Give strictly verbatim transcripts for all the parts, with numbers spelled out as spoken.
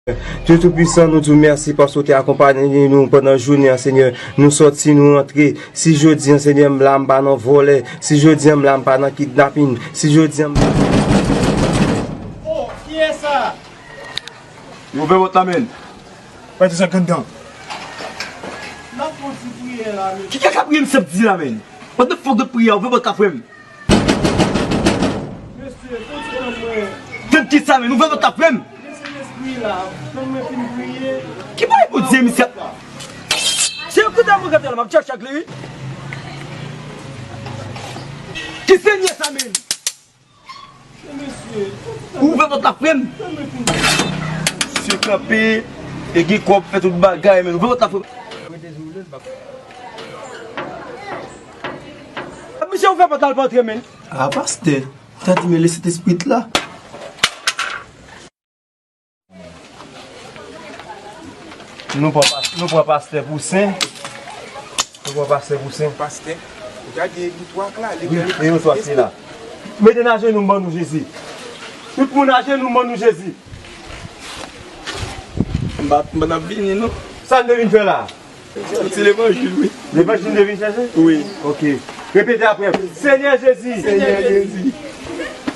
Dye Toupisan, nou di w mèsi paske w te akonpaye nou pandan jounen an, Senyè. Nou sòti, nou antre. Si jodi an, Senyè, m la, m pa nan vòlè. Si jodi an, m la, m pa nan kidnapin. Si jodi an, m... Oh, kiyès sa? Yo ouvè pòt la, menn. Mete sa anndan. N ap fè yon ti priyè la, menn. Ki kaka priyè misye ap di la, menn? What the fuck de priyè? Ouvè pòt la, frè m. Mesye, fè ti tann mwen. Tann kisa, menn? Ouvè pòt la, frè m. Mesye, lespri la, tann mwen fin priye. Ki bagay Bondye, misye? Se yon kout amou k ap fè la, m ap tchak chak li, wi. Ki Senyè sa, menn? Mesye, fè ti tann. Ouvè pòt la, frè m. Tann mwen fin priye. Misye kanpe, e gen kòb, fè tout bagay, menn. Ouvè pòt la, frè m. Misye ouvè pòt la, l pa antre, menn. A, pastè, ta di men le Sentespri la. Nou pran pas-, nou pran pastè pou sen. Nou pran pastè pou sen. Pastè, gade, gen twa k la, li... Wi, gen twa ki la. Mete n ajenou, m ban nou Jezi. Tout moun ajenou, m ban nou Jezi. M pa, m pa t ap vini, non. Sa n te vin fè la? Se levanjil, wi. Levanjil te vin chèche? Wi. Ok. Repete apre m. Senyè Jezi. Senyè Jezi.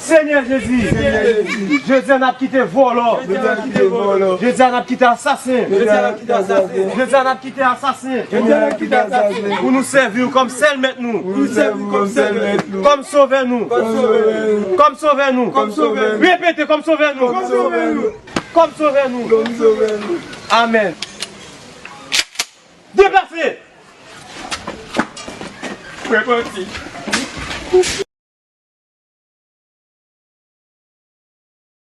Senyè Jezi. Senyè Jezi. Jodi a n ap kite vòlò. Jodi a n ap kite vòlò. Jodi a n ap kite asasen. Jodi a n ap kite asasen. Jodi a n ap kite asasen. Jodi a n ap kite asasen. Pou nou sèvi w kòm sèl mèt nou. Pou nou sèvi w kòm sèl mèt nou. Kòm sovè nou. Kòm sovè nou. Kòm sovè nou. Kòm sovè nou. Repete, kòm sovè nou. Kòm sovè nou. Kòm sovè nou. Kòm sovè nou. Amèn. Deplase! Repanti.